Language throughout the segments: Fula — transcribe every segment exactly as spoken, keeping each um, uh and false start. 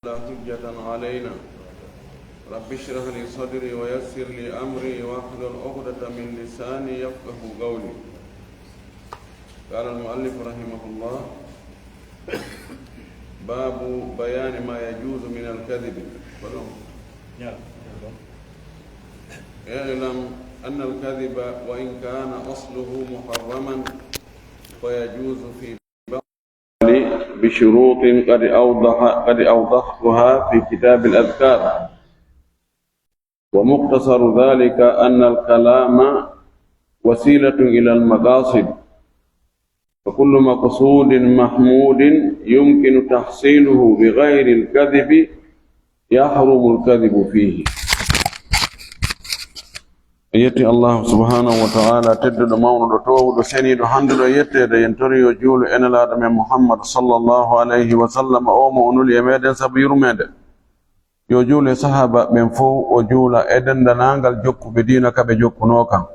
لا حجة علينا. رب اشرح لي صدري ويسر لي أمري واحلل عقدة من لساني يفقه قولي. قال المؤلف رحمه الله: باب بيان ما يجوز من الكذب. اعلم أن الكذب وإن كان أصله محرما فيجوز في بشروط قد أوضح، قد أوضحتها في كتاب الأذكار. ومختصر ذلك أن الكلام وسيلة إلى المقاصد، فكل مقصود محمود يمكن تحصيله بغير الكذب يحرم الكذب فيه. En yetti Allahu subhanahu wa ta'ala, tedduɗo, mawnuɗo, toowuɗo, seniiɗo, handuɗo e yetteede. En tori yo juulu e Nelaaɗo men Muhammad sallallahu alayhi wa sallam, o mo o nuli e meɗen sabu yurmeende. Yo juulu e sahaaba ɓen fow, o juula e denndanangal jokkuɓe diina ka ɓe jokkunoo kan.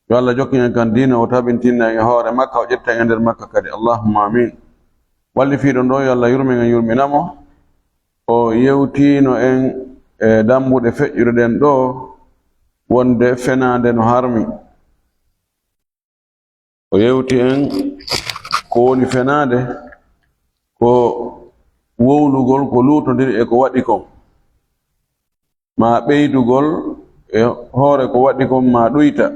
Yo Allah jokkin en kan diina, o tabintinna en e hoore makka, o ƴetta en e nder makka kadi. Allahumma amin. Wallifiiɗo ɗo, yo Allah yurmin en, yurmina mo. O yewtiino en e dambuɗe feƴƴuɗe ɗen ɗo, wonde fenaande no harmi. O yewti en ko woni fenaande, ko wowlugol ko luutondiri e ko waɗi kon, maa ɓeydugol e hoore ko waɗi kon, maa ɗuyta.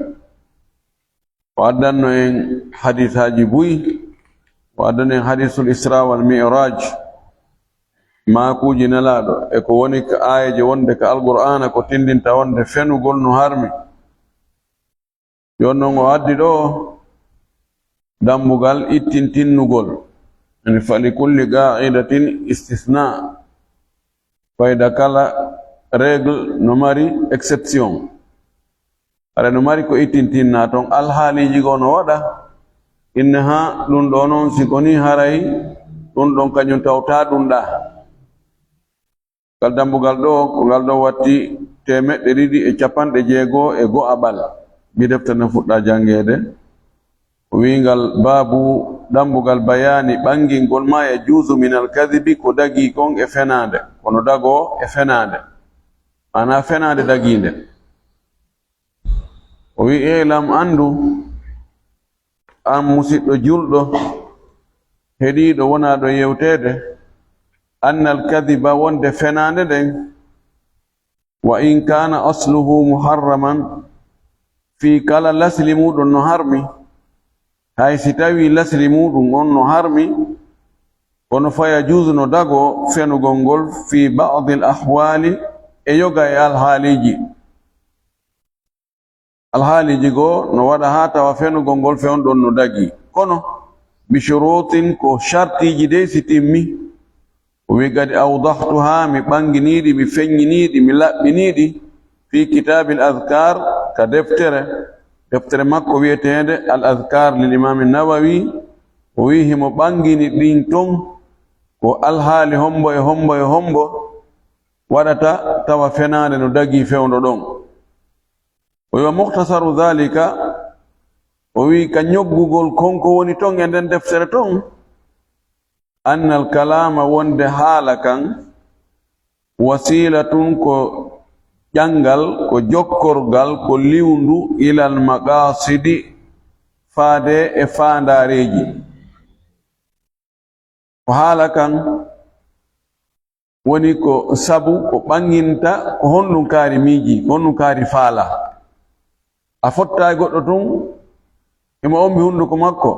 O addanno en hadisaaji buy, o addanno en hadisul Isra wal Mi'raj, maakuuji Nelaaɗo, e ko woni ka aayeeje wonde ka Alqur'aana ko tindinta wonde fenugol no harmi. Jooni non o addi ɗo dambugal ittintinnugol. Yani, fa li kulli qaa'idatin istisna. Fayda kala règle no mari exception. Hara no mari ko ittintinna ton, alhaaliiji goo no waɗa. Inne haa ɗum ɗo noon, si ko nii, haray ɗum ɗon kañum tawta ɗum ɗa. Ngal dambugal ɗo, ko ngal ɗo watti teemeɗɗe ɗiɗi e capanɗe jeego e go'aɓal. Mi defta no fuɗɗa janngeede. O wi'i ngal baabu dambugal bayaani ɓangingol ma yajuuzu minal kadibi, ko dagii kon e fenaande, kono dagoo e fenaande. Maanaa fenaande dagiinde. O wi'i, "I'lam, anndu, an musiɗɗo julɗo, heɗiiɗo wonaaɗo yewteede, annal kadiba, wonde fenaande nden, wa in kaana asluhu muharraman, fii kala lasli muuɗum no harmi, hay si tawii lasli muuɗum on no harmi, kono fa yajuuzu, no dagoo fenugol ngol fii ba'dil ahwaali, e yoga e alhaaliiji." Alhaaliiji goo no waɗa haa tawa fenugol ngol fewndo ɗon no dagii. Kono, bi shuruutin, ko shartiiji dey si timmi. O wi'i, "Qad awdahtuhaa, mi ɓanginii ɗi, mi feññinii ɗi, mi laɓɓinii ɗi, fii kitaabil adkaar, ka deftere, deftere makko wi'eteende Al Adkaar lil Imaami Nawawi." O wi'i himo ɓangini ɗin ton, ko alhaali hombo e hombo e hombo waɗata tawa fenaande no dagii fewndo ɗon. O wi'i, "Mukhtasaru dhalika," o wi'i, ka ñoggugol kon ko woni ton e nden deftere ton, "annal kalaama, wonde haala kan, wasilatun, ko ƴanngal, ko jokkorgal, ko liwndu, ilal maqaasidi, faade e faandaareeji." Ko haala kan woni ko sabu ko ɓanginta, ko honɗum kaari miiji, ko honɗum kaari faala. A fotta e goɗɗo tun, himo ombi hunduko makko,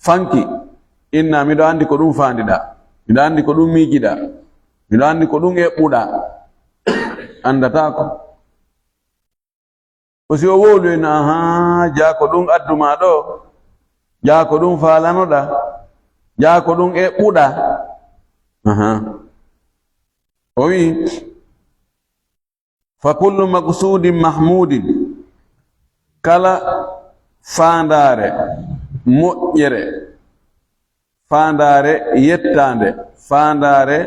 fanki, inna, "Miɗo anndi ko ɗum faandiɗaa, miɗo anndi ko ɗum miijiɗaa, miɗo anndi ko ɗum eɓɓuɗaa." Anndataako. Ko si o wowloyno, "Ahaa, jaa ko ɗum addumaa ɗo, jaa ko ɗum faalanoɗaa, jaa ko ɗum eɓɓuɗaa." Ahaa. O wi'i, "Fa kullu maqsuudin mahmuudin," kala faandaare moƴƴere, faandaare yettaande, faandaare,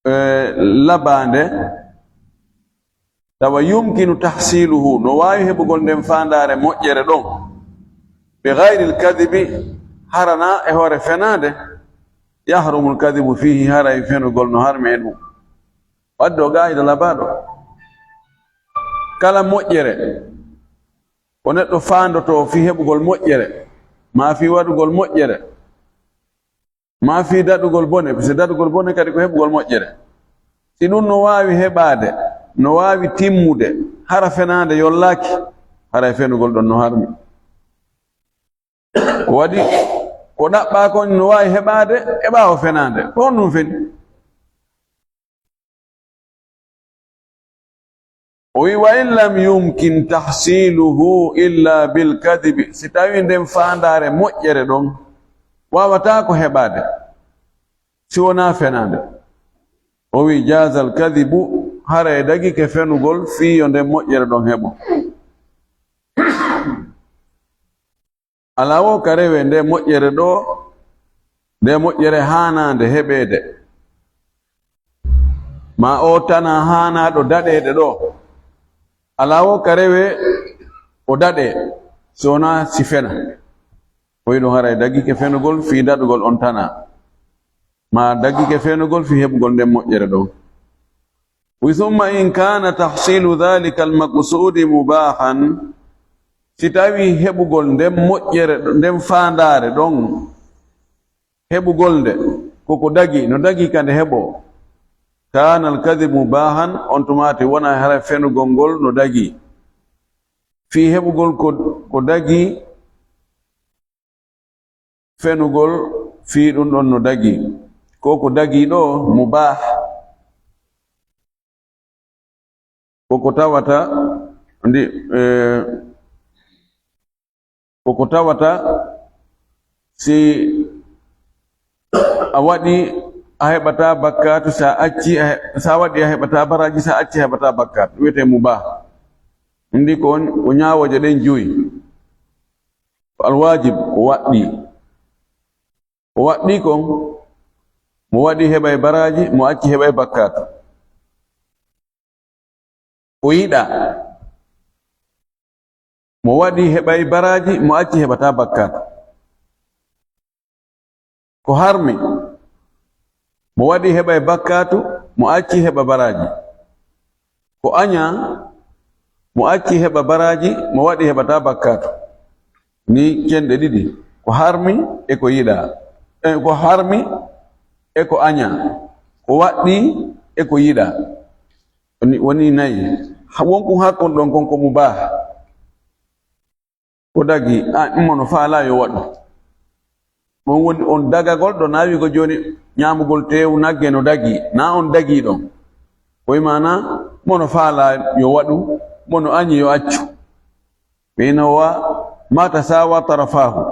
eh, labaande, tawa yumkinu tahsiluhu, no waawi heɓugol nden faandaare moƴƴere ɗon, bi ghayril kadibi, hara na e hoore fenaande, يحرم الكذب فيه, haray fenugol no harmi e ɗum. Wadde o qaayida labaaɗo. Kala moƴƴere ko neɗɗo faandotoo fii heɓugol moƴƴere, maa fii waɗugol moƴƴere, maa fii daɗugol bone, parce que daɗugol bone kadi ko heɓugol moƴƴere. Si ɗum no waawi heɓaade, no waawi timmude, hara fenaande yollaaki, haray fenugol ɗon no harmi. Ko waɗi, ko ɗaɓɓaa kon no waawi heɓaade e ɓaawo fenaande. Ko honɗum feni? O wi, "Wa in lam yumkin tahsiluhu illa bil kadibi." Si tawi nden faandaare moƴƴere ɗon waawataa ko heɓaade si wonaa fenaande. O wi, "Jaazal kadibu, haray dagike fenugol fii yo nden moƴƴere ɗon heɓo." Alaa wo ka rewee nde moƴƴere ɗoo, nde moƴƴere haanaande heɓeede, maa oo tanaa haanaaɗo daɗeede ɗoo. Alaa wo ka rewee o daɗee, so wonaa si fena. O wi ɗum haray dagike fenugol fii daɗugol on tanaa. Maa dagike fenugol fii heɓugol nden moƴƴere ɗon. Wi, "Summa in kaana tahsilu dhalika al-maqsuudi mubaahan," si tawii heɓugol nden moƴƴere, nden faandaare ɗon, heɓugol nde, ko ko dagii, no dagii ka nde heɓoo, "kaana al-kadhibu mubaahan," on tumaati wona hara fenugol ngol no dagii. Fii heɓugol ko, ko dagii, fenugol fii ɗum ɗon no dagii. Ko ko dagii ɗoo, mubaah. Ko ko tawata ndi, eh, ko ko tawata si a waɗi a heɓataa bakkaatu, si a acci a he-, si a waɗi a heɓataa baraaji, si a acci a heɓataa bakkaatu. Wiyetee mubaah. Ndi ko, ko ñaawooje ɗen joyi. Ko alwaajib, ko waɗɗii. Ko waɗɗii kon, mo waɗii heɓay baraaji, mo acci heɓay bakkaatu. Ko yiɗaa, mo waɗii heɓay baraaji, mo acci heɓataa bakkaatu. Ko harmi, mo waɗii heɓay bakkaatu, mo acci heɓa baraaji. Ko añaa, mo acci heɓa baraaji, mo waɗii heɓataa bakkaatu. Ni cenɗe ɗiɗi, ko harmi e ko yiɗaa. Eh, ko harmi e ko añaa, ko waɗɗii e ko yiɗaa. Woni, woni nayi. Ha, won ko hakkon ɗon kon ko mubaah. Ko dagii, a, mo no faalaa yo waɗu. Ɗum woni on dagagol ɗo na wi'ugol jooni ñaamugol teewu nagge no dagii, na on dagii ɗon. Ko e maana mo no faalaa yo waɗu, mo no añi yo accu. Ɓe ina wa ma tasaawa tarafaahu.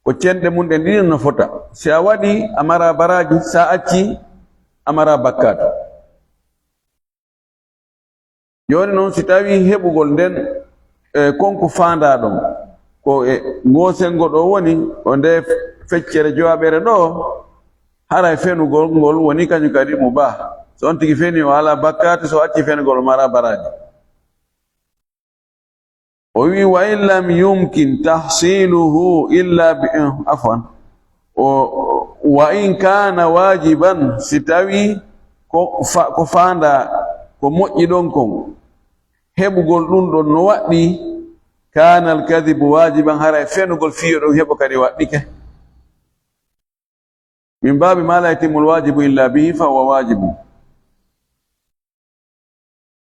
Ko cenɗe mum ɗen ɗiɗi no fota. Si a waɗii, a maraa baraaji, si a accii, a maraa bakkaatu. Jooni noon, si tawii heɓugol nden, e, kon ko faandaa ɗon, ko e ngoo senngo ɗoo woni, o nde feccere jowaɓere ɗoo, haray fenugol ngol woni kañum kadi mubaah. So on tigi fenii, o alaa bakkaatu, so o accii fenugol, o maraa baraaji. O wi'i, "Wa in lam yumkin tahsiluhu illa bi," eh, afwan. O, "Wa in kaana waajiban," si tawii ko fa-, ko faandaa, ko moƴƴi ɗon kon, heɓugol ɗum ɗon no waɗɗii, "kaana al-kadhibu waajiban," haray fenugol fii yo ɗum heɓo kadi waɗɗike. Min baabi ma la yatimmu al-waajibu illa bihi fa huwa waajibun.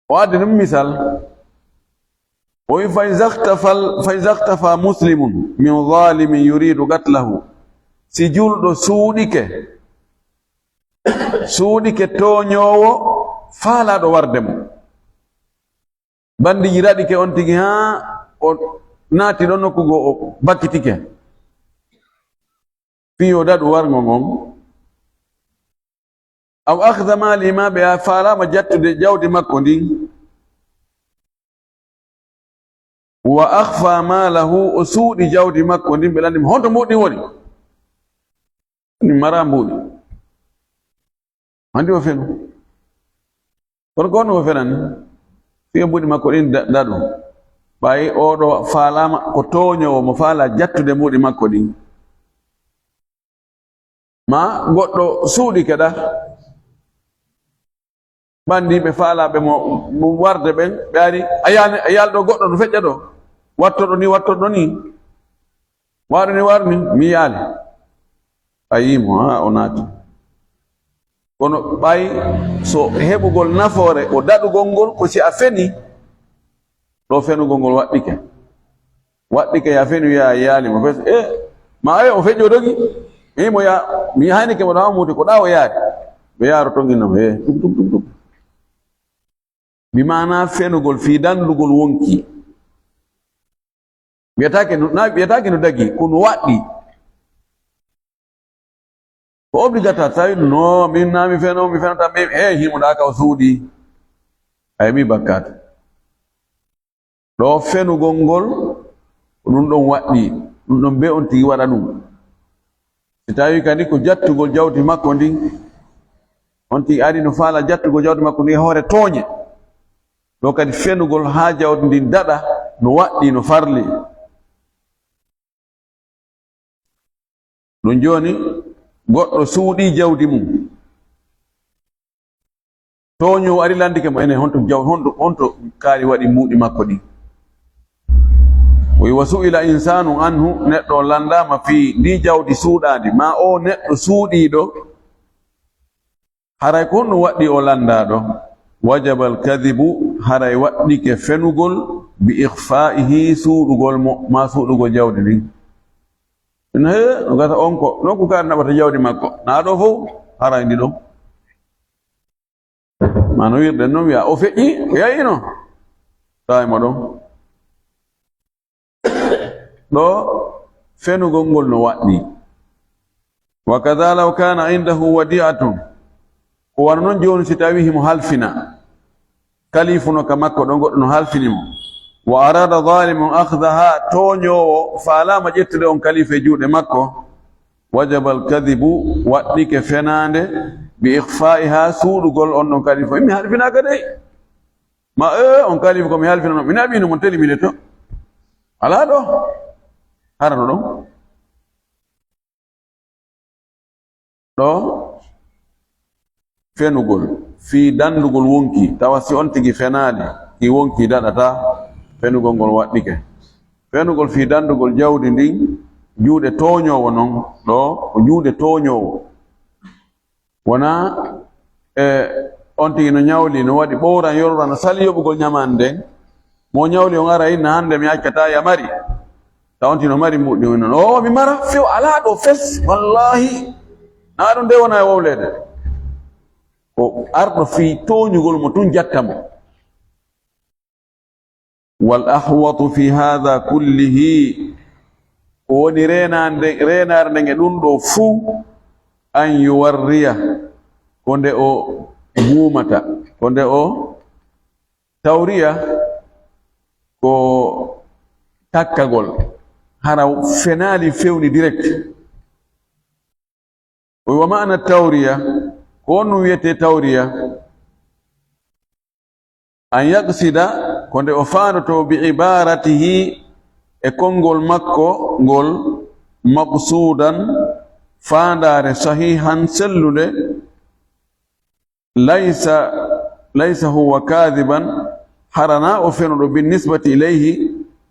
O addi ɗum misal. O wi, "Fa iza ikhtafa, fa iza ikhtafa muslimun min zalimin yuridu qatlahu." Si julɗo suuɗike, suuɗike tooñoowo faalaaɗo warde mo. Bandiiji raɗike on tigi haa o naati ɗon nokku goo, o bakkitike. Fii yo daɗu warngo ngon. Aw akhadha mali, maa ɓe a faalaama jattude jawdi makko ndin. Wa akhfa malahu, o suuɗi jawdi makko ndin, ɓe lanndi mo, "Honto mbuuɗi woni?" Ni mara mbuuɗi. Hannde o fenu. Kono ko honno o fenani? Fii mbuuɗi makko ɗin da-, daɗu. Ɓay oo ɗoo faalaama ko tooñoowo mo faalaa jattude mbuuɗi makko ɗin. Ma goɗɗo suuɗike ɗa. Ɓandiiɓe faalaaɓe mo, mo warde ɓen, ɓe ari, a yaani, a yaali ɗo goɗɗo no feƴƴa ɗo. Wattorɗo ni, wattorɗo ni. Waaɗo ni, waaɗo ni, mi yaali. A yii mo, haa o naati. Kono ɓay so heɓugol nafoore, o daɗugol ngol, ko si a feni, ɗo fenugol ngol waɗɗike. Waɗɗike ya feni, wiya a yaali mo fes. E, ma ayo, o feƴƴo dogi. Mi mo ya, mi haynike mo ɗo haa muuti, ko ɗa o yaari. Ɓe yaaro ton inna mo, e, tuk, tuk, tuk, tuk. Bi maana fenugol fii dandugol wonki. Wiyataake no, na wiyataake no dagi, ko no waɗɗi. Ko obligatoire, tawi no, min na mi feno, mi feno tan, min, e, himo ɗa ka o suuɗi. Ay mi bakkaat. Ɗo fenugol ngol, ko ɗum ɗon waɗɗi, ɗum ɗon be on tigi waɗa ɗum. Si tawi kadi ko jattugol jawdi makko ndin, on tigi ari no faala jattugol jawdi makko ndin e hoore tooñe. Ɗo kadi fenugol haa jawdi ndin daɗa no waɗɗi, no farli. Ɗum jooni, goɗɗo suuɗii jawdi mum. Tooñoowo ari landike mo, enen honto jaw-, honto, honto kaari waɗi muuɗi makko ɗin? O wi, "Wa su'ila insanun anhu", neɗɗo on landaama fii ndii jawdi suuɗaandi, maa oo neɗɗo suuɗiiɗo. Haray ko honno waɗɗi o landaaɗo? Wajaba al-kadhibu, haray waɗɗike fenugol, bi ikhfa'ihi, suuɗugol mo, maa suuɗugol jawdi ndin. Ina he, no gasa on ko, non ko kaari naɓata jawdi makko. Naa ɗo fow, haray ndi ɗon. Ma no wirɗen non wi'a, o feƴƴi, o yayino. Tawi mo ɗon. Ɗo fenugol ngol no waɗɗi. Wa kadha law kana indahu wadi'atun. Ko wano non jooni si tawi himo halfina. Kalifu no ka makko ɗon goɗɗo no halfini mo. Wa arada zalimun akhdaha, tooñoowo faalaama ƴettude on kalifu e juuɗe makko. Wajaba al-kadhibu, waɗɗike fenaande, bi ikhfa'iha, suuɗugol on ɗon kalifu. Mi halfinaaka dey. Ma, e, on kalifu ko mi halfino non. Mi naɓino mon teli mi to. Alaa ɗo. Hara no ɗon. Ɗo fenugol, fii dandugol wonki, tawa si on tigi fenaali, ki wonki daɗata, fenugol ngol waɗɗike. Fenugol fii dandugol jawdi ndin, juuɗe tooñoowo non, ɗo ko juuɗe tooñoowo. Wonaa, e, on tigi no ñawli, no waɗi ɓowran, yorran, no sali yoɓugol ñamaande nden. Mo ñawli on ara inna hannde mi accataa ya mari. Taw on tigi no mari mbuɗi on non. O, mi mara few alaa ɗo fes, wallaahi. Naa ɗum de wona e wowleede. Ko arɗo fii tooñugol mo tun jatta mo. Wal ahwatu fi hadha kullihi, ko woni reenaande, reenaare nden e ɗum ɗo fuu, an yuwarriya, ko nde o guumata, ko nde o tawriya, ko takkagol, hara fenaali fewni direct. O wi, wa maana tawriya, ko honɗum wiyetee tawriya? An yaqsida, ko nde o faandoto, bi ibaratihi, e konngol makko ngol, maqsudan, faandaare sahihan, sellunde, laysa, laysa huwa kadiban, hara na o fenuɗo, bin nisbati ilayhi,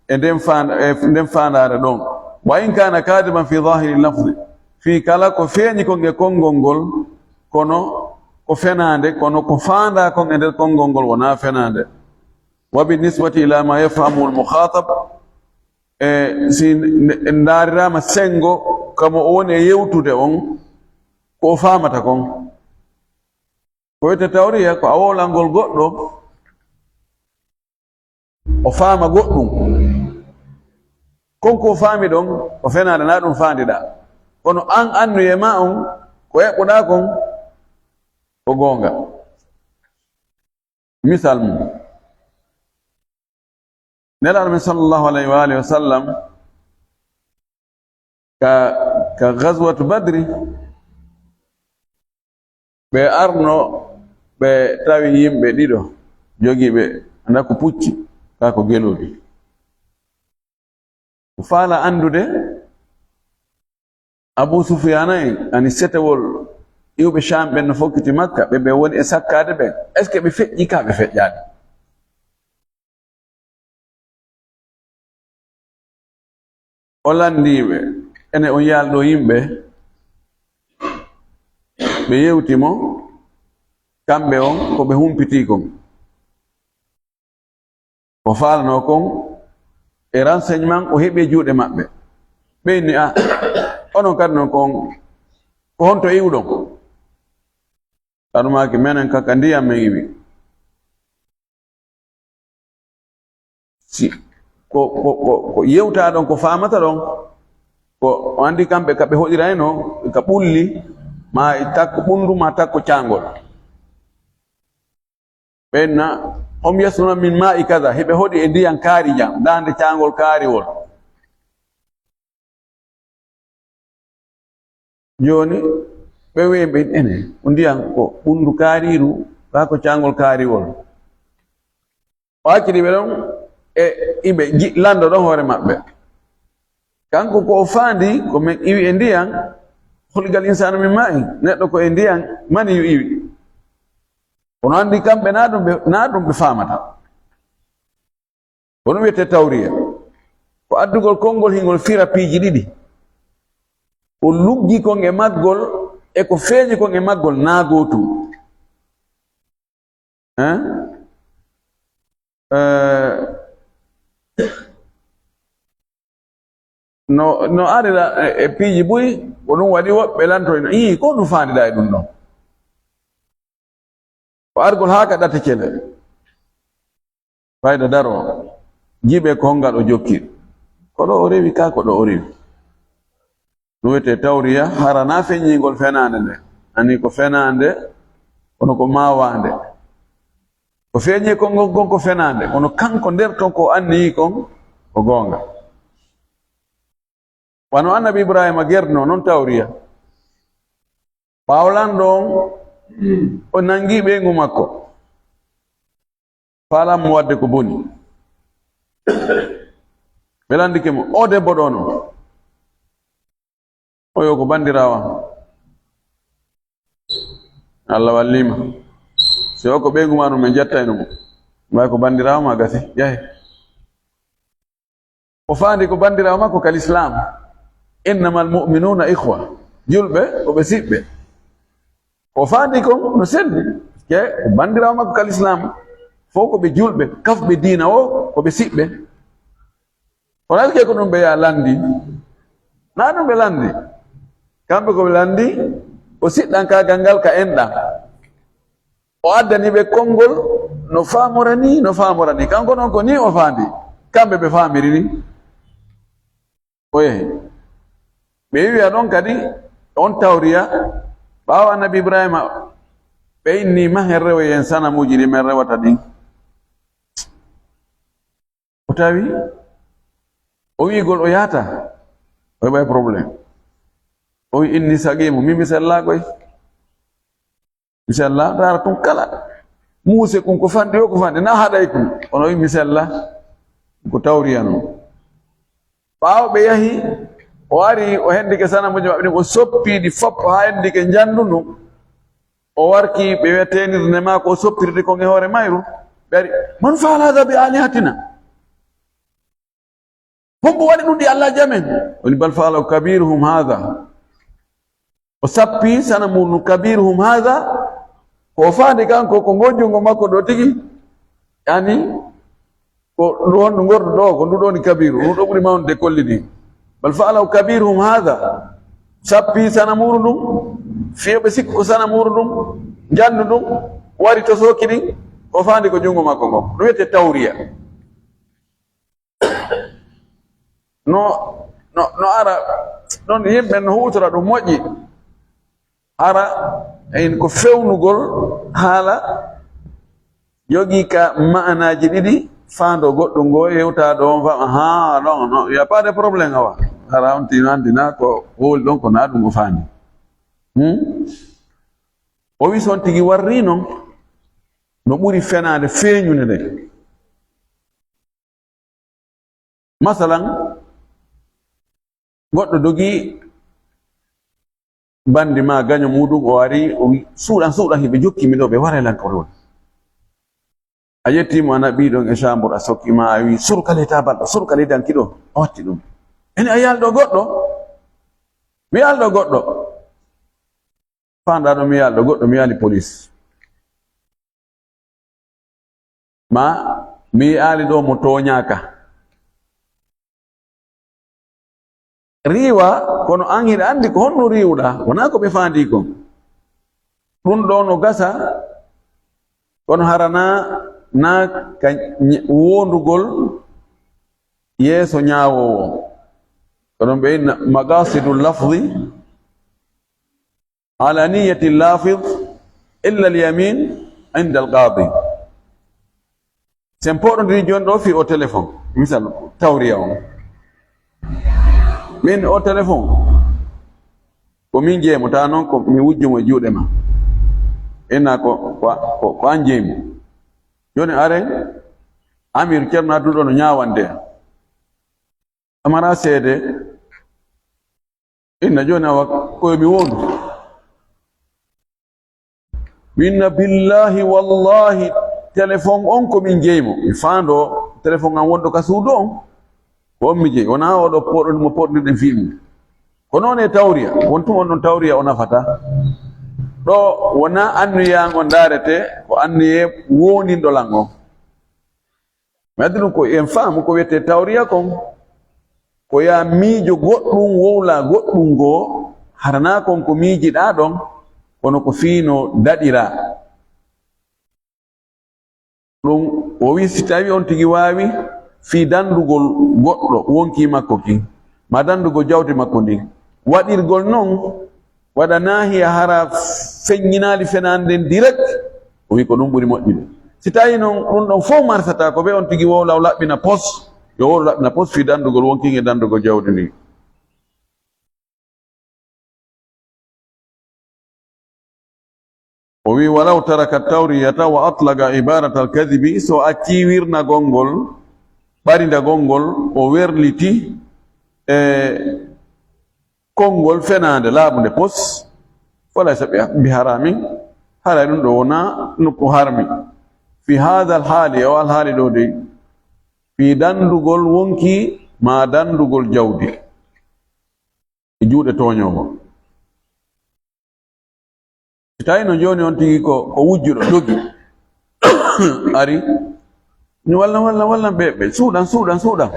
e nden faan-, e nden faandaare ɗon. Wa in kana kadiban fi zahiri lafzi, fii kala ko feeñi kon e konngol ngol, kono ko fenaande, kono ko faandaa kon e nder konngol ngol wonaa fenaande. Wa bin nisbati ila ma yafhamu al mukhatab, e si n-, n-, ndaariraama senngo, kamo o woni e yewtude on, ko o faamata kon. Ko wiyetee tawriya, ko a wowlangol goɗɗo, o faama goɗɗum. Kon ko o faami ɗon, o fenaande, na ɗum faandiɗaa. Kono an annuyee ma on, ko eɓɓuɗaa kon, ko goonga. Misal mum. Nelaaɗo men sallallahu alayhi wa alihi wa sallam ka, ka Ghazwatu Badri, ɓe arno, ɓe tawi yimɓe ɗiɗo jogiiɓe, anda ko pucci, kaa ko gelooɗi. O faala anndude Abu Sufyaana en, ani setewol iwɓe Sham ɓen no fokkiti Makka, ɓe ɓe woni e sakkaade ɓen. Est-ce que ɓe feƴƴi ka ɓe feƴƴaade? O lanndii ɓe, ene on yaalɗo yimɓe? Ɓe yewti mo, kamɓe on, ko ɓe humpitii kon. Ko faalanoo kon e renseignement o heɓi e juuɗe maɓɓe. Ɓe inni, "Ah, onon kadi non kon, ko honto iwɗon?" Kanu maaki, "Menen ka, ka ndiyam men iwi." Si ko, ko, ko, ko yewtaa ɗon, ko faamata ɗon, ko o anndi kamɓe ka ɓe hoɗirayno, ka ɓulli, ma e takko ɓunndu, ma takko caangol. Ɓenna, "Hum yasquna min ma'i kaza," hiɓe hoɗi e ndiyan kaari jam, daande caangol kaariwol. Jooni, ɓe wi'i ɓe, "Ene, ko ndiyan ko ɓunndu kaariiru, kaa ko caangol kaariwol?" O acciri ɓe ɗon e iɓe ji-, lanndo ɗon hoore maɓɓe. Kanko ko o faandi, ko men iwi e ndiyan, "khuliqal insaanu min ma'i," neɗɗo ko e ndiyan, mani yo iwi. Kono anndi kamɓe naa ɗum ɓe, naa ɗum ɓe faamata. Ko ɗum wiyetee tawriya. Ko addugol konngol hingol fira piiji ɗiɗi. Ko luggi kon e maggol e ko feeñi kon e maggol naa gootum. Hein? Eh, no, no arira e, e piiji buy, ko ɗum waɗi woɓɓe lantoyno, "Ii, ko ɗum faandiɗaa e ɗum ɗon?" Ko argol haa ka ɗate cele. Fayda daroo. Jiɓe ko hongal o jokki. Ko ɗo o rewi ka, ko ɗo o rewi. Ɗum wiyetee tawriya, hara naa feññingol fenaande nde. Ani ko fenaande, kono ko maawaande. Ko feeñi kon, kon, kon ko fenaande, kono kanko nder ton ko anniyi kon ko goonga. Wano Annabi Ibrahima gerdinoo non tawriya. Ɓaawo lanɗo on, o nangi ɓeyngu makko. Faalaama mo waɗde ko boni. Ɓe lanndike mo, "O debbo ɗo non?" "O yo ko banndiraawo am." Allah walliima. Si o ko ɓeyngu maa ɗum, en jettayno mo. Mbay ko banndiraawo maa gasi, yahe. O faandi ko banndiraawo makko ka lislaam. "Innamal mu'minuuna ikhwa." Julɓe ko ɓe siɓɓe. O faandi kon no selli. Ke ko banndiraawo makko ka lislaam. Fof ko ɓe julɓe, kafɓe diina o, ko ɓe siɓɓe. Kono alke ko ɗum ɓe yaa lanndi. Naa ɗum ɓe lanndi. Kamɓe ko ɓe lanndi, o siɗɗankaagal ngal ka enɗan. O addani ɓe konngol no faamorani, no faamorani. Kanko noon ko nii o faandi. Kamɓe ɓe faamiri ni. O yehi. Ɓe wi'a ɗon kadi, on tawriya, ɓaawo Annabi Ibrahima, ɓe inni ma en rewoyen sanamuuji ɗi men rewata ɗin. O tawi, o wi'igol o yaata, o heɓay problème. O wi inni saqiimu, min mi sellaa koy. Mi sellaa, ndaara tun kala. Muuse kun ko fanɗi o, ko fanɗi, na haɗay kun. Kono o wi mi sellaa, ko tawriya non. Ɓaawo ɓe yahi, o ari, o hendike sanamuuji maɓɓe ɗin, o soppi ɗi fop haa hendike njanndu ndun. O warki, ɓe wi'a teenirde maako, o soppirde kon e hoore mayru. Ɓe ari, "Man fa'ala hadha bi alihatina?" Hombo waɗi ɗum ɗi Allah jamen? Woni, "Bal fa'alahu kabiruhum hadha." O sappi sanamu ɗum kabiruhum hadha. Ko o faandi kanko, ko ngoo junngo makko ɗo tigi. Yani, ko ndu hondu ngordu ɗo, ko ndu ɗo ni kabiru, ndu ɗo ɓuri mawnude kolli ni. "Bal fa'alahu kabiruhum hadha." Sappi sanamuuru ndun, fiyo ɓe sikku ko sanamuuru ndun, njanndu ndun, wari to sooki ɗin, ko faandi ko junngo makko ngo. Ɗum wiyetee tawriya. No, no, no ara, ɗon yimɓe no huutora ɗum moƴƴi. Ara, en ko fewnugol haala jogii ka ma'anaaji ɗiɗi, faando goɗɗo ngo yewtaa ɗo on fama, haa, non, non, il y a pas de problème, awa. Ara on tino anndi na ko woli ɗon ko na ɗum o faami. Hmm? O wi son tigi warri non, no ɓuri fenaande feeñude nde. Masalan, goɗɗo dogi bandi ma gaño muɗum, o ari, o wi, "Suuɗan, suuɗan, hiɓe jokki mi ɗo, ɓe waray lan ko woni." A ƴetti mo, a naɓi ɗon e chambre, a sokki ma, a wi, "Suru kale ta balɗo, suru kale danki ɗo." A watti ɗum. Ene a yalɗo goɗɗo? Mi yalɗo goɗɗo. Fanɗa ɗo mi yalɗo goɗɗo, mi yali police. Ma mi yi'aali ɗo mo tooñaaka. Riiwa, kono an hiɗa anndi ko honno riiwuɗaa, wonaa ko ɓe faandii kon. Ɗum ɗo no gasa, kono hara na, na ka ñ-, woondugol yeeso ñaawoowo. Ko ɗum ɓe inna maqasidu lafzi, ala niyati lafid illa al yamin inda al qadi. Sen poɗondiri joni ɗo fi o téléphone, misal, tawriya on. Min o téléphone, ko min jeemo, ta noon ko mi wujjumo e juuɗe ma. Inna ko, ko, ko, ko an jeemo. Joni are, Amir Ceerno Abdul ɗo no ñaawande. Amara seede. Inna jooni awa koye mi wondu. Mi inna billahi wallahi téléphone on ko min jeyi mo. Mi faando téléphone an wonɗo ka suudu on. Ko on mi jeyi. Wona oɗo poɗo mo poɗɗirɗen fii mum. Ko noon e tawriya. Won tun on ɗon tawriya o nafata. Ɗo wona anniya on daarete, ko anniye woninɗo lan on. Mi addi ɗum ko en faamu ko wiyetee tawriya kon, ko yaa miijo goɗɗum, wowlaa goɗɗum goo, hara naa kon ko miijiɗaa ɗon, kono ko fii no daɗiraa. Ɗum o wii, si tawii on tigi waawi fii danndugol goɗɗo wonkii makko kin, maa danndugol jawdi makko ndin, waɗirgol non waɗa naahiya hara feññinaali fenaande nden direct, o wi ko ɗum ɓuri moƴƴude. Si tawii non ɗum ɗon fof marsataa, ko ɓe on tigi wowla o laɓɓina pos, yo wowlu laɓɓina pos fii danndugol wonkin e danndugol jawdi ndin. O wi, "Walaw taraka tawriyata wa atlaqa ibarata al-kadhibi", so accii wirnagol ngol, ɓarindagol ngol, o werliti e konngol fenaande laaɓunde pos, "falaysa bi, bi haramin", haray ɗum ɗo wonaa nokku harmi. "Fi hadha al-hali", e o alhaali ɗo dey, fii danndugol wonki maa danndugol jawdi e juuɗe tooñoowo. Si tawii no jooni on tigi ko, ko wujjuɗo, dogi, ari, ni wallan, wallan, wallan, ɓe, ɓe suuɗan, suuɗan, suuɗan.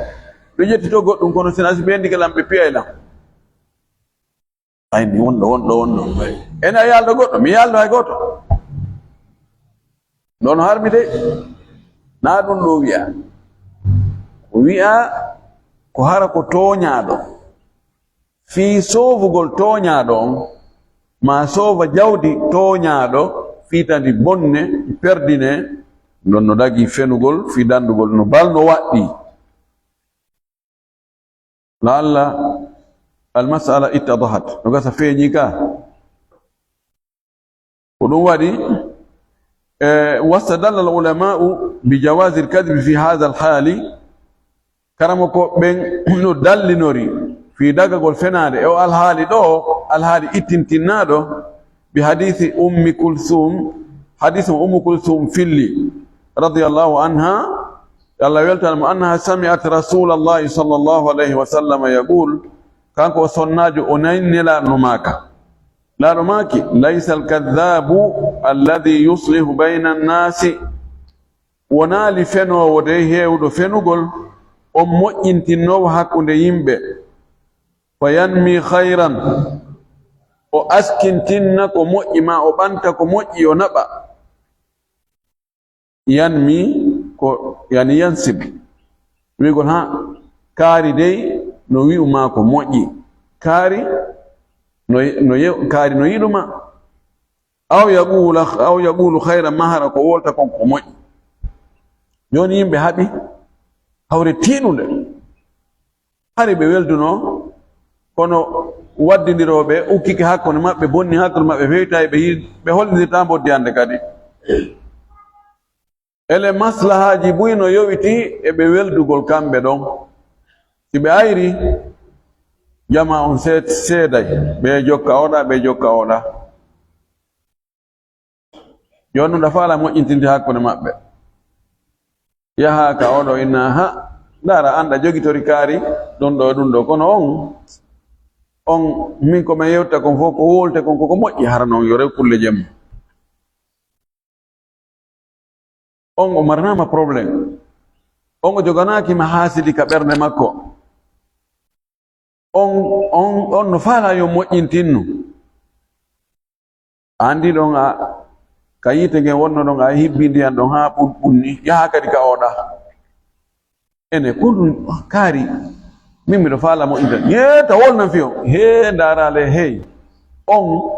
Ɓe ƴetti to goɗɗum, kono si na si ɓe ndike lan, ɓe piyay lan. Ay, mi wonɗo, wonɗo, wonɗo. Ene a yalɗo goɗɗo, mi yalɗo hay gooto. Ɗon harmi de. Naa ɗum ɗo wi'a. Wi'a ko hara ko tooñaaɗo. Fii soofugol tooñaaɗo on, maa soofa jawdi tooñaaɗo, fii ta ndi bonne, ndi perdine, ɗon no dagii fenugol, fii danndugol no bal no waɗɗii. Laalla al mas'ala ittadahat. No gasa feeñii ka. Ko ɗum waɗi, e, wastadalla al ulama'u bi jawazi al kadhibi fi hadha al hali. Karamoko ɓen no dallinori fii dagagol fenaande e o alhaali ɗo, alhaali ittintinnaaɗo, bi hadisi Ummi Kulsum, hadisu Ummu Kulsum filli, radiyallahu anha, yo Allah weltan mo, annaha sami'at Rasulallahi sallallahu alayhi wa sallam yaqul, kanko o sonnaajo o nani Nelaaɗo no maaka. Nelaaɗo maaki, "Laysa al-kadhabu alladhi yuslihu bayna an-nasi." Wonaali fenoowo dey heewɗo fenugol, on moƴƴintinnoowo hakkunde yimɓe. Fa yanmi khayran, o askintinna ko moƴƴi, maa o ɓanta ko moƴƴi, o naɓa. Yanmi ko, yani yansib. Wi'ugol, "Ha, kaari dey no wi'u maa ko moƴƴi." Kaari no, no ye-, kaari no yiɗu maa. Aw yaqula, aw yaqulu khayran, maa hara ko wolta kon ko moƴƴi. Jooni yimɓe haɓi hawre tiiɗunde. Hari ɓe welduno, kono waddindirooɓe ukkike hakkunde maɓɓe, bonni hakkunde maɓɓe, fewtayi ɓe yi-, ɓe hollidirta mboddi hannde kadi. Ele maslahaaji buy no yowiti e ɓe weldugol kamɓe ɗon. Si ɓe ayri, Jama on seed-, seeday, ɓe jokka oɗa, ɓe jokka oɗa. Yo ɗum ɗa faala moƴƴintinde hakkunde maɓɓe. Yaha ka oɗo inna, ha, ndaara, an ɗa jogitori kaari, ɗum ɗo, ɗum ɗo. Kono on, on, min ko min yewta kon fof, ko wolte kon, koko moƴƴi, hara noon yo rew kulle jemma. On o maranaama problème. On o joganaaki ma haasidi ka ɓernde makko. On, on, on no faalaa yo moƴƴintinnu. A anndi ɗon a, ka yiite ngen wonno ɗon, a hibbi ndiyan ɗon haa ɓun-, ɓunni, yaha kadi ka oɗa. Ene, ko ɗum kaari, min miɗo faala moƴƴinta. Yee, ta wolnan fiyo. Hee, ndaaraale, hey. On,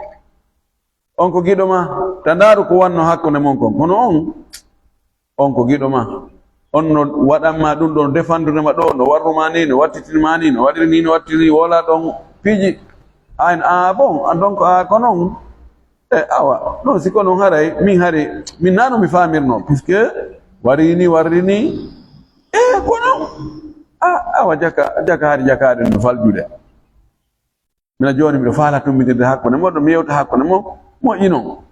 on ko giɗo ma, ta ndaaru ko wanno hakkunde mon kon. Kono on, on ko giɗo ma. On no waɗan ma ɗum ɗo, no defandude ma ɗo, no warru ma ni, no wattitin ma ni, no waɗiri ni, no waɗiri ni, wola ɗon piiji. Ayn, ah, bon, ah, donc, ah, ko non. E, awa, ɗon si ko non haray, min hari, min nano mi famirno, puisque wari ni, warri ni. E, ko non. Ah, awa, jaka, jaka hari jakaade no faljude. Mina jooni miɗo faala tummbitinde hakkunde mon, ɗo mi yewta hakkunde mon, moƴƴino.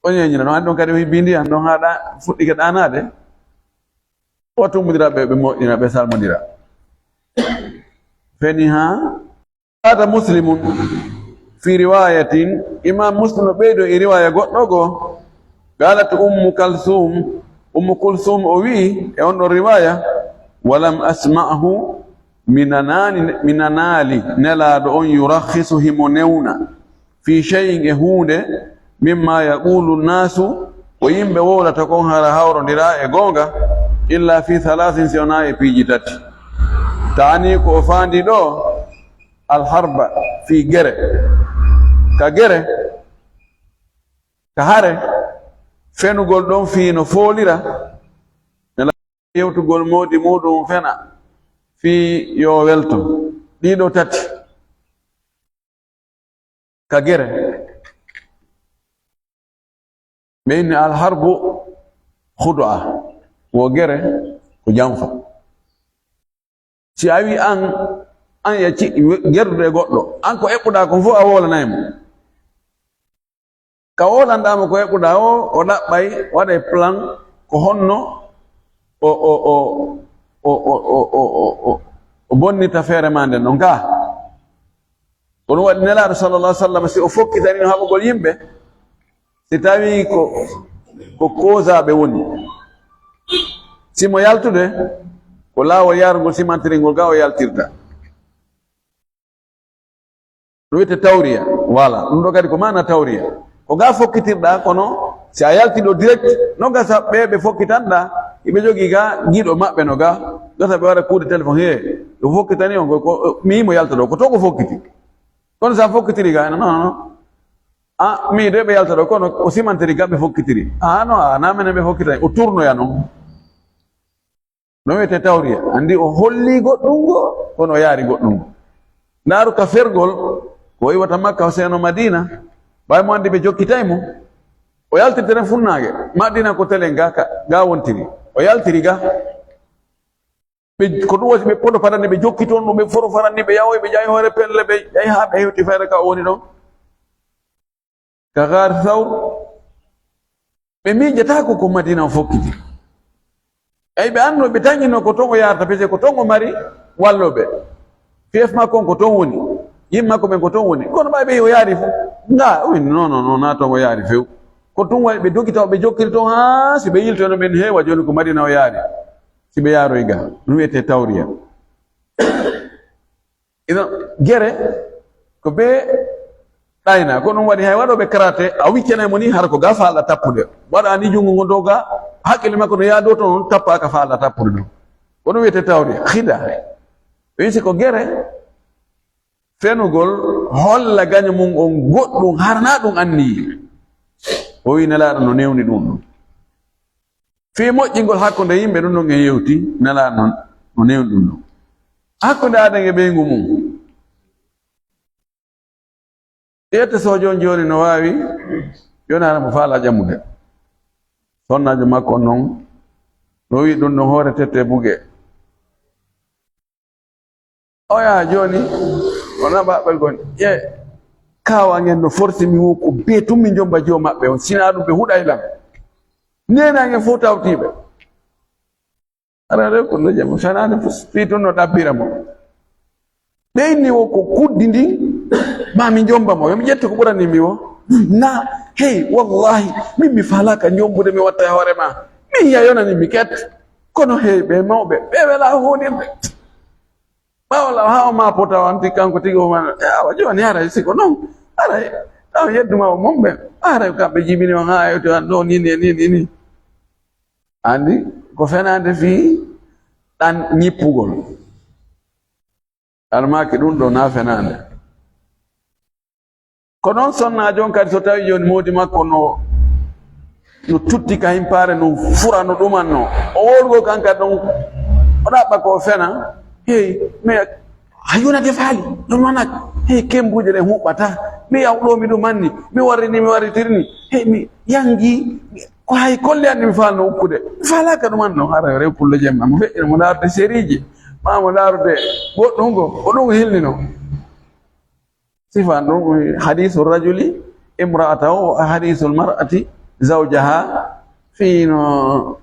O ñeeñira, no anndi on kadi o hibbi ndiyan, ɗon haa ɗa-, fuɗɗike ɗaanaade. O tummbondira ɓe, ɓe moƴƴina, ɓe salmondira. Feni haa. Zada Muslimun fi riwayatin, Imam Muslim no ɓeydo e riwaya goɗɗo go. Qalat Ummu Kalsum, Ummu Kulsum o wi'i e on ɗon riwaya, "Walam asma'hu", mi nanaani, mi nanaali Nelaaɗo on yurakhisu himo newna, "fi shay'in", e huunde, "mimma yaqulu nnaasu", ko yimɓe wowlata kon hara hawrondira e goonga, "illa fi thalathin", si wonaa e piiji tati. Taani ko o faandi ɗo, alharba, fii gere. Ka gere, ka hare, fenugol ɗon fii no foolira, yewtugol moodi muuɗum fena, fii yo welto. Ɗiɗo tati. Ka gere. Ɓe inni alharbu khudu'a. Wo gere ko janfa. Si a wi an, an yacci gerdude e goɗɗo, an ko eɓɓuɗaa kon fof a wowlanay mo. Ka wowlanɗaa mo ko eɓɓuɗaa o, o ɗaɓɓay, waɗay plan ko honno o, o, o, o bonnita feere maa nden ɗon kaa. Ko ɗum waɗi Nelaaɗo sallallahu alaihi wasallam, si o fokkitanii haɓugol yimɓe, si tawii ko, ko koosaaɓe woni, si mo yaltude, ko laawol yaarugol simantiringol gaa o yaltirta. Ɗum wiyetee tawriya. Voilà. Ɗum ɗo kadi ko maana tawriya. Ko gaa fokkitirɗaa, kono si a yaltii ɗo direct, no gasa ɓe ɓe fokkitanɗaa, iɓe jogii gaa giɗo maɓɓe no gaa, gasa ɓe waɗa kuuɗe téléphone, "Hee, ɗo fokkitanii on ko, ko, mi mo yalta ɗo, ko to ko fokkiti." Kono si a fokkitirii gaa, non, non, non. Ah, mi de ɓe yalta ɗo, kono o simantiri gaa ɓe fokkitiri. Ah, non, ah, na menen ɓe fokkitani, o turnoya non. No wiyetee tawriya. Anndi o hollii goɗɗum ngo, kono o yaari goɗɗum ngo. Ndaaru ka fergol, ko o iwata Makka, o seeno Madina. Ɓay mo anndi ɓe jokkitay mo. O yaltirte ren funnaange. Madina ko telen ga, ka, ga wontiri. O yaltiri ga. Ɓe, ko ɗum wasi ɓe podo parani, ɓe jokki toon ɗum, ɓe foro farani, ɓe yahoy, ɓe ƴawi hoore pelle, ɓe ƴahi haa ɓe hewti fayre ka o woni ɗon. Ka Gaar Sawr, ɓe miijataako ko Madina o fokkiti. Eyi, ɓe annduno, ɓe tañinno ko toon o yaarata, parce que ko toon o mari wallooɓe. Fief makko on ko toon woni, yimɓe makko ɓen ko toon woni. Kono ɓay ɓe o yaari fof, nga, o inni, "Non, non, non, na toon o yaari few." Ko ɗum waɗi ɓe dogi taw ɓe jokkiri toon haa si ɓe yiltoyno ɓen heewa jooni ko Madina o yaari. Si ɓe yaaroy ga, ɗum wiyetee tawriya. Ina gere ko be ɗayna, ko ɗum waɗi hay waɗooɓe karaté, a wiccanay mo ni, hara ko ga faalɗa tappude. Waɗa ni junngo ngo doga, hakkille makko no yaado toon, tappa ka faalɗa tappude ɗon. Ko ɗum wiyetee tawriya, khida. Ɓe wisi ko gere, fenugol, holla gaño mum on goɗɗum, hara na ɗum anniyi. O wi Nelaaɗo no newni ɗum ɗum. Fii moƴƴingol hakkunde yimɓe, ɗum ɗon en yewti, Nelaaɗo no, no newni ɗum ɗon. Hakkunde aaden e ɓeyngu mum. Ƴeewte soojo on jooni no waawi yonaare mo faalaa ƴamude. Sonnaajo makko on non, no wi'i ɗum ɗon hoore tette buge. Oya jooni, Wona maɓɓe gon. Ye, kaawa ngen no forsi mi wo ko be tun mi jomba jiwo maɓɓe on. Sinaa ɗum ɓe huɗay lan. Nena ngen fof tawtiiɓe. Ara re ko no jam, fenaande fof, fii tun no ɗabbira mo. Ɓe inni wo ko kuddi ndin, ma mi jomba mo. Yo mi ƴettu ko ɓurani mi wo. Na, hey, wallahi, min mi faalaka jombude mi watta e hoore ma. Min ya yonani mi ket. Kono hey, ɓe mawɓe, ɓe wela honirde. Ɓaawo law, haa o ma pota o anti kanko tigi o ma, e awa jooni haray siko non, haray taw yedduma o mon ɓe, haray kamɓe jibini on haa hewti an ɗo ni, ni, ni, ni, ni. Andi ko fenaande fii ɗan ñippugol. Almaaki ɗum ɗo na fenaande. Ko noon sonnaajo on kadi, so tawii jooni moodi makko no, no tutti ka himpaare, no fura no ɗumanno, o wowlugol kan kadi ɗon, o ɗaɓɓa ko o fena. Hey, mais a yona defaali, ɗum wanak. Hey, kembuuje ɗen huɓɓata. Mi yaw ɗo, mi ɗumanni, mi warrini, mi warritirini. Hey, mi yangi, ko hay kolle anni mi faalno ukkude. Mi faalaaka ɗuman ɗon, hara rew pullo jemma, mo feƴƴina mo ndaarde sérieji, ma mo ndaarude goɗɗum ngo, ko ɗum hilnino. Sifan ɗum, hadisu rajuli imra'atahu, hadisul mar'ati zawjaha, fii no,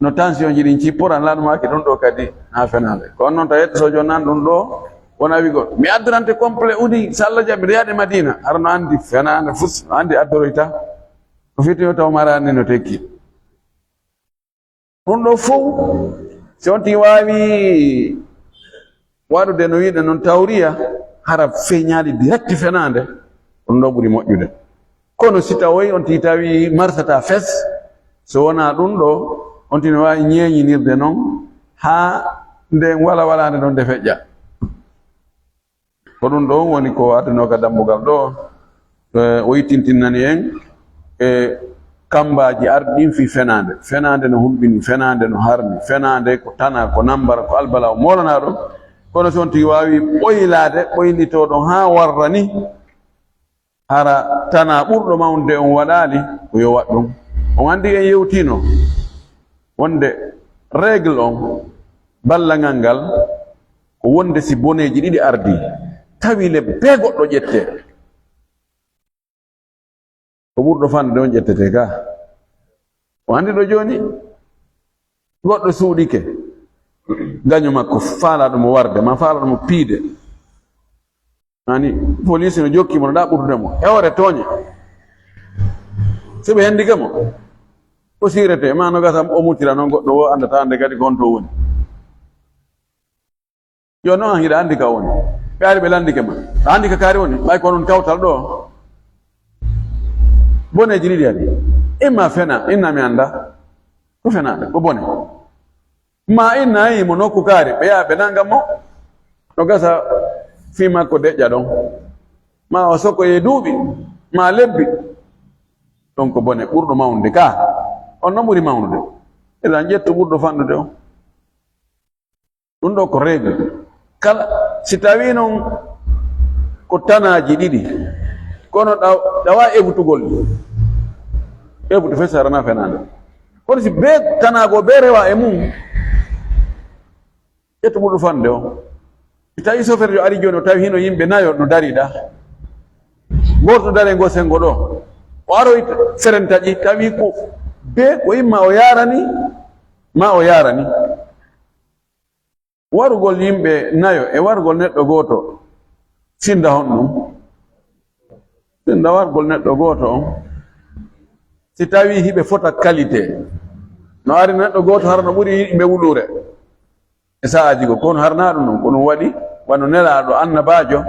no tension ji ɗin cipporan, lan maaki ɗum ɗo kadi na fenaande. Ko on noon tawi yetto so jonan ɗum ɗo, wona wigol. Mi addorante complet udi, so Allah jaɓi, yaade Madina. Hara no andi fenaande fus, no andi addoroyta. Ko fiti o taw marani no tekki. Ɗum ɗo fow, si on tigi waawi waɗude no wi'uɗen non tawriya, hara feñaali direct fenaande, ɗum ɗo ɓuri moƴƴude. Kono si tawoy on tigi tawi marsata fes, so wonaa ɗum ɗo, on tigi no waawi ñeeñinirde non haa nden wala walaande ɗon nde feƴƴa. Ko ɗum ɗo woni ko addanoo ka dambugal ɗo, eh, o yittintinnani en e kammbaaji arɗi ɗin fii fenaande. Fenaande no hulɓini, fenaande no harmi, fenaande ko tana, ko nambara, ko albala o moolanaa ɗum. Kono si on tigi waawi ɓoylaade, ɓoylitoo ɗon haa warra ni, hara tana ɓurɗo mawnude on waɗaali, ko yo waɗ ɗum. On anndi en yewtiino wonde règle on, ballagal ngal, ko wonde si boneeji ɗiɗi ardii, tawi le bee goɗɗo ƴettee. Ko ɓurɗo fanɗude on ƴettetee ka. O anndi ɗo jooni, goɗɗo suuɗike, gaño makko faalaa ɗum o warde, ma faalaa ɗum o piide. Ani, police no jokki mo, no ɗaɓɓutude mo. E hoore tooñe. Si ɓe hendike mo, o siirete, ma no gasa o muttira noon goɗɗo o anndataa nde kadi ko honto woni. Yo noon an hiɗa anndi ka woni. Ɓe ari ɓe lanndike ma. A anndi ka kaari woni, ɓay ko onon kawtal ɗo. Boneeji ɗiɗi ari. Imma fena, inna mi annda. Ko fenaande, ko bone. Ma inna yi mo nokku kaari, ɓe yaha ɓe nannga mo, no gasa fii makko deƴƴa ɗon. Ma o sokoye duuɓi, ma lebbi. Ɗon ko bone ɓurɗo mawnude ka. On no ɓuri mawnude. Eɗan ƴettu ɓurɗo fanɗude on. Ɗum ɗo ko règle. Kala, si tawii noon ko tanaaji ɗiɗi, kono ɗa-, ɗawa ebutugol ɗi. Ebutu fes harana fenaande. Kono si bee tanaago bee rewa e mum, ƴettu ɓurɗo fanɗude o. Si tawii soferjo ari jooni, o tawi hino yimɓe nayo no dari ɗa. Gooto dari e ngo senngo ɗo. O aroy seren taƴi, tawi ko bee ko imma o yaarani, ma o yaarani. Warugol yimɓe nayo e warugol neɗɗo gooto, sinda honɗum? Sinda warugol neɗɗo gooto on. Si tawii hiɓe fota qualité, no ari neɗɗo gooto hara no ɓuri yimɓe wuluure. E sa'aaji goo, kono hara naa ɗum non, ko ɗum waɗi wano Nelaaɗo, annabaajo,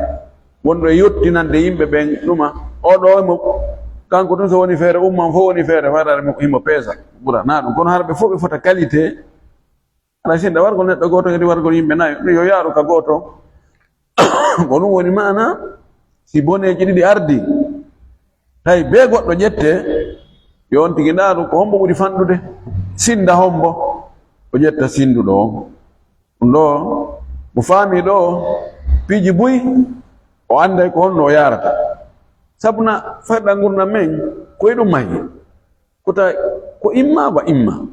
wonɗo e yottinande yimɓe ɓen ɗuma. Oo ɗoo mo, kanko tun so woni feere, umman fof woni feere, fadare mo himo peesa, ɓura. Naa ɗum, kono hara ɓe fof ɓe fota qualité. Hara sinda wargol neɗɗo gooto kadi wargol yimɓe nayo, yo yaaru ka gooto. Ko ɗum woni maana, si boneeji ɗiɗi ardii, tawi bee goɗɗo ƴettee, yo on tigi ndaaru ko hombo ɓuri fanɗude, sinda hombo, o ƴetta sinduɗo on. Ɗum ɗoo, mo faami ɗoo, piiji buy, o annday ko honno o yaarata. Sabu na fayda ngurndan men, ko e ɗum mahi. Ko tawi, ko imma wa imma.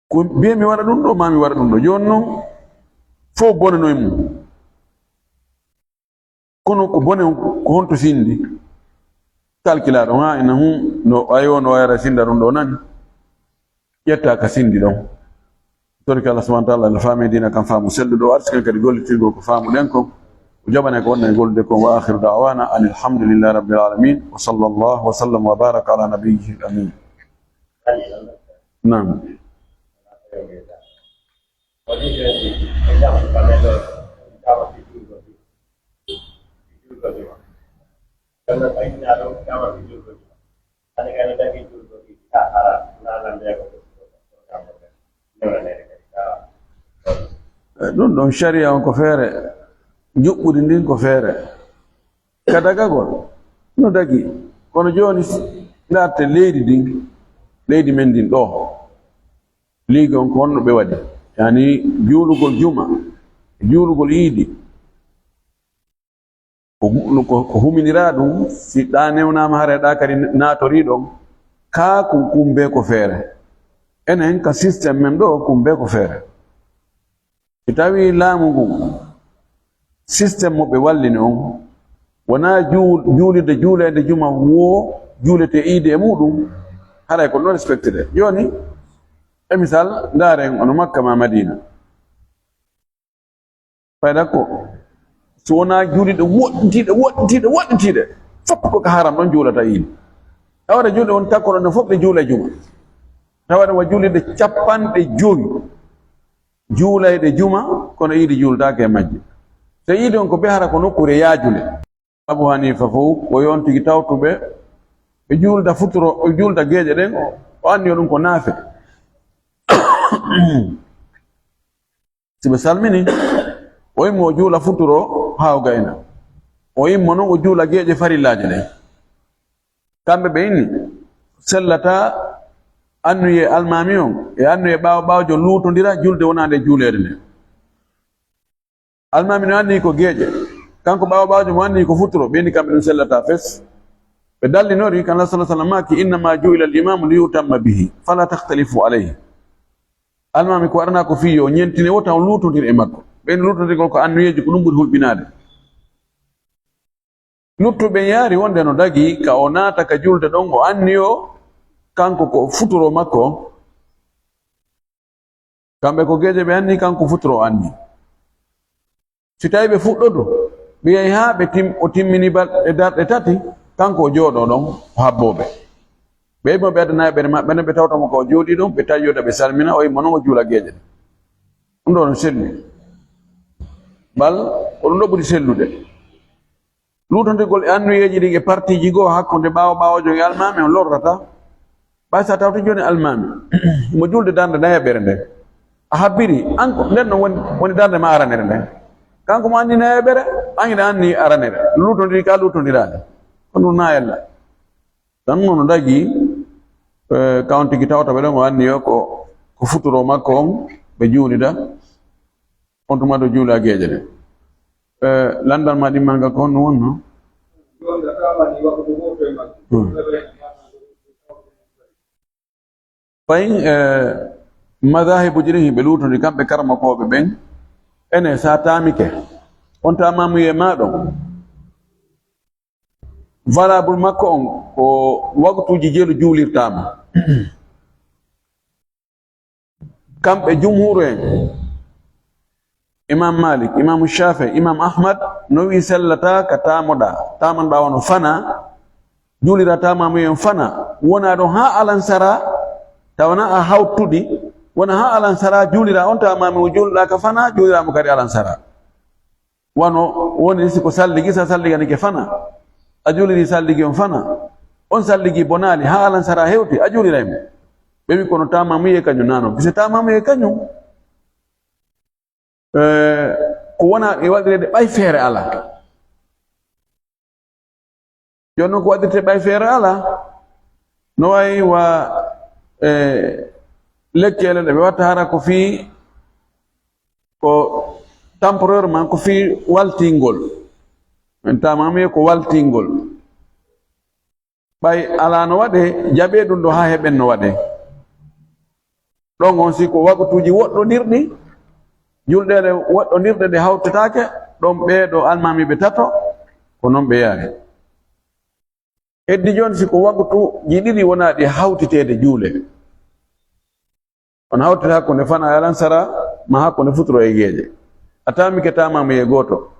Ko bee mi waɗa ɗum ɗoo, maa mi waɗa ɗum ɗoo. Jooni non, fof bone no e mum. Kono ko bone on, ko honto sindi? Kalkilaaɗo, ha ina hun, no ayo, no wayra sinda ɗum ɗo nani. Ƴetta ka sindi ɗon. Torki Allah subhanahu wa ta'ala, no faami diina kan faamu selluɗo, o arsiken kadi gollitirgol ko faamuɗen kon. O jaɓane ko wonɗen gollude kon. Wa akhiru da'wana anil hamdulillahi rabbil alamin. Wa sallallahu wa sallam wa baraka ala nabiyyihi al amin. Naam. Eh, ɗum ɗon sharia on ko feere, njuɓɓudi ndin ko feere. Ka dagagol no dagi, kono jooni ndaarte leydi ndin, leydi men ndin ɗo, liigi on ko honno ɓe waɗi? Yani juulugol juma, juulugol iidi, ko, ko, ko huminira ɗum, si ɗa newnaama hara ɗa kadi naatorii ɗon, kaa ko kumbe ko feere. Enen ka système men ɗo, kumbe ko feere. Si tawi laamu ngun, système mo ɓe wallini on, wonaa juu-, juulirde juuleede juma wo juulete iidi e muɗum, haray ko ɗon respectede. Jooni, e misal, ndaaren ono Makka ma Madina. Fayda ko, so wonaa juulirɗe woɗɗitiiɗe, woɗɗitiiɗe, woɗɗitiiɗe, fof ko ka haram ɗon juulata iidi. Tawata juulɗe won takko ɗon, fof ɗe juula juma. Tawata wa juulirɗe capanɗe jowi juulayɗe juma, kono iidi juultaake e majje. So iidi on ko ɓe hara ko nokkuure yaajunde. Abu Hanifa fof ko yon tigi tawtuɓe, ɓe juulda futuro, ɓe juulda geeƴe ɗen, o, o anndi o ɗum ko naafe. Si ɓe salmini, o immo o juula futuro haa o gayna. O immo non o juula geeƴe farillaaji ɗen. Kamɓe ɓe inni, sellata annuye almaami on e annuye ɓaawo ɓaawojo luutondira julde wonande juuleede nde. Almaami no anni ko geeƴe, kanko ɓaawo ɓaawojo mo anni ko futuro, ɓe inni kamɓe ɗum sellata fes. Ɓe dallinori kan Allah sallallahu alaihi wasallam maaki, "Innama ju'ila al-imamu li yutamma bihi, fala takhtalifu alayhi." Almaami ko arana ko fii yo ñentine wota on luutondir e makko. Ɓen luutondirgol ko annuyeeji ko ɗum ɓuri hulɓinaade. Luttuɓe yaari wonde no dagi ka o naata ka julde ɗon, o anniyo kanko ko futuro makko. Kamɓe ko geeƴe ɓe anni, kanko futuro o anni. Si tawi ɓe fuɗɗoto, ɓe yahi haa ɓe tim-, o timmini balɗe darɗe tati, kanko o jooɗo ɗon, o habboo ɓe. Ɓe immo ɓe adda nayaɓere maɓɓe, nden ɓe tawta mo ka o jooɗii ɗon, ɓe tawi yoda ɓe salmina, o immo non o juula geeƴe ɗen. Ɗum ɗo no selli. Bal, ko ɗum ɗo ɓuri sellude. Luutondirgol e annuyeeji ɗin e partiiji goo hakkunde ɓaawo ɓaawojo e almaami on lorrata. Ɓay sa tawti jooni almaami, mo julde darnde nayaɓere nden. A habbiri, an ko nden non woni, woni darnde ma aranere nden. Kanko mo anni nayaɓere, an ina anni aranere. Luutondiri ka luutondiraade. Ko ɗum nayalla. Tan noon dagi, eh, ka on tigi tawata ɓe ɗon o anni yo ko, ko futuro makko on, ɓe juulida. On tuma ɗo juula geeƴe ɗe. Eh, landal ma ɗimmal ngal ko honno wonno? Hmm. Fayin, eh, madahibuji ɗin hiɓe luutodi kamɓe karamakooɓe ɓen. Ene sa taamike, on taamamuye ma ɗon. Valable makko on ko waktuuji jelu juulirtaama. Kamɓe jumhuru en, Imam Malik, Imam Shafi, Imam Ahmad, no wi sellata ka taamoɗa, taamanɗa wano fana, juulira taamamuyen fana, wona ɗon haa alansara, tawana a hawtuɗi, wona haa alansara juulira on taamamu juulɗa ka fana, juulira mo kadi alansara. Wano woni si ko salligi, sa salliganike fana, a juuliri salligi on fana, on salligi bonaali haa alansara hewti, a juuliray mo. Ɓe wi kono taamamuye kañum nano, bise taamamuye kañum. Eh, ko wona e waɗireede ɓay feere alaa. Jooni noon ko waɗirte ɓay feere alaa. No wayi wa, eh, lekkeele ɗe ɓe watta hara ko fii ko temporairement, ko fii waltingol. Min taamamuye ko waltingol. Ɓay alaa no waɗe, jaɓee ɗum ɗo haa heɓen no waɗe. Ɗon on si ko waktuuji woɗɗondirɗi, julɗeele woɗɗondirɗe ɗe hawtetaake, ɗon ɓee ɗo almaamiiɓe tato, Ko noon ɓe yaari. Heddi jooni, si ko waktuuji ɗiɗi wonaa ɗi hawtiteede juule, on hawtita hakkunde fana e alansara, ma hakkunde futuro e geeƴe. A taamike taamaamuye gooto.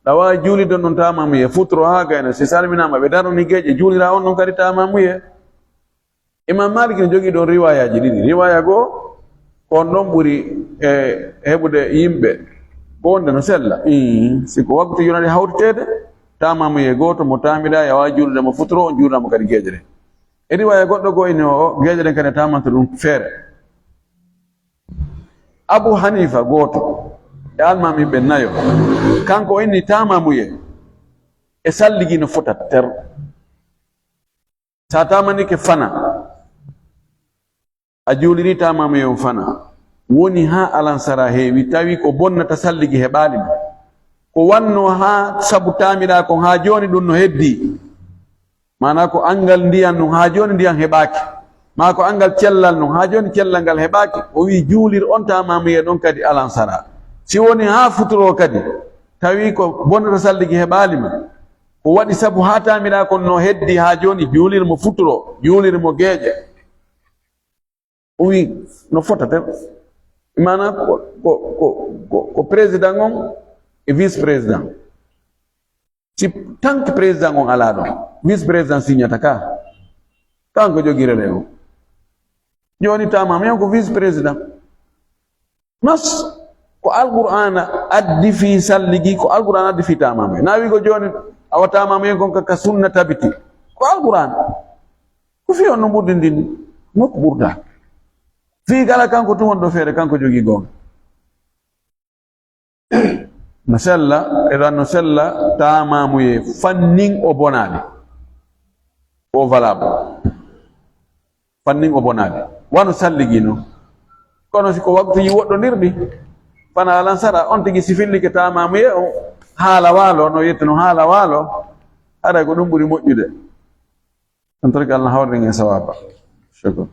Ɗa waawi juulidde on ɗon taamaamuye, futuro haa gayna, si salminaama, ɓe darani geeƴe, juulira on ɗon kadi taamaamuye. Imam Malik ne jogii ɗon riwaayaaji ɗiɗi. Riwaaya goo, ko on ɗon ɓuri e heɓude yimɓe. Ko wonde no sella. Ii, si ko waktu yonade hawtiteede, taamaamuye gooto mo taamiɗaa, a waawi juulde mo futuro, on juulda mo kadi geeƴe ɗen. E riwaaya goɗɗo goo, ine o geeƴe ɗen kadi taamanta ɗum feere. Abu Hanifa gooto e almaami ɓe nayo. Kanko o inni taamaamuye e salligi no fota ter. Sa taamanike fana, a juuliri taamaamuye on fana, woni haa alansara heewi, tawi ko bonnata salligi heɓaali ma. Ko wannoo haa sabu taamiɗaa kon haa jooni ɗum no heddii. Maanaa ko anngal ndiyan nun haa jooni ndiyan heɓaaki. Maa ko anngal cellal nun haa jooni cellal ngal heɓaaki. O wi'i juulir on taamaamuye ɗon kadi alansara. Si woni haa futuro kadi, tawi ko bonnata salligi heɓaali ma. Ko waɗi sabu haa taamiɗaa kon no heddii haa jooni, juulir mo futuro, juulir mo geeƴe. O wi'i, no fota tan. Maanaa ko, ko, ko, ko, ko président on e vice président. Si tant que président on alaa ɗon, vice président signata ka. Kanko jogii relais on. Jooni taamaamuye on ko vice président. Nas, ko Alqur'aana addi fii salligi, ko Alqur'aana addi fii taamaamuye. Na wi'i ko jooni, awa taamaamuye kon ka, ka sunna tabiti. Ko Alqur'aana. Ko fii on no ɓurdindini, nokku ɓurdaa. Fii kala kanko tun woni ɗo feere, kanko jogii goonga. No sella, eɗan no sella, taamaamuye fannin o bonaade. O valable. Fannin o bonaade. Wano salligi non. Kono si ko waktuuji woɗɗondirɗi, fana alansara, on tigi si fillike taamaamuye o haala waalo, no yettuno haala waalo, haray ko ɗum ɓuri moƴƴude. En tout cas, Allah hawrinen en sawaaba. Shukran.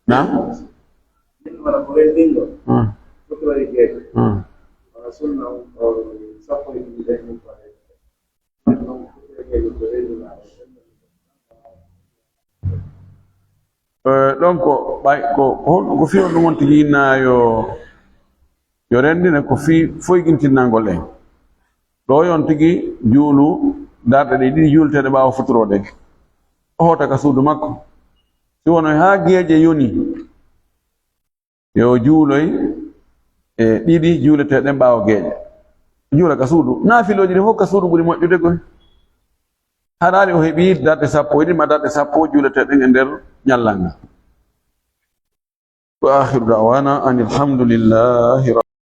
Naam? Hmm. Hmm. Eh, ɗon ko ɓay, ko, ko honɗum, ko fii honɗum on tigi innaa yo, yo renndine ko fii foygintinnangol en. Ɗo yon tigi juulu darɗe ɗe ɗiɗi juulteeɗe ɓaawo futuro ɗen. O hoota ka suudu makko. Si wono haa geeƴe yoni, yo juuloy e ɗiɗi juuleteeɗen ɓaawo geeƴe. Juula ka suudu. Naafilooji ɗin fof ka suudu ɓuri moƴƴude koy. Haraali o heɓi darɗe sappo e ɗiɗi ma darɗe sappo juuleteeɗen e nder ñallal ngal. Wa akhiru da'wana anil hamdulillahi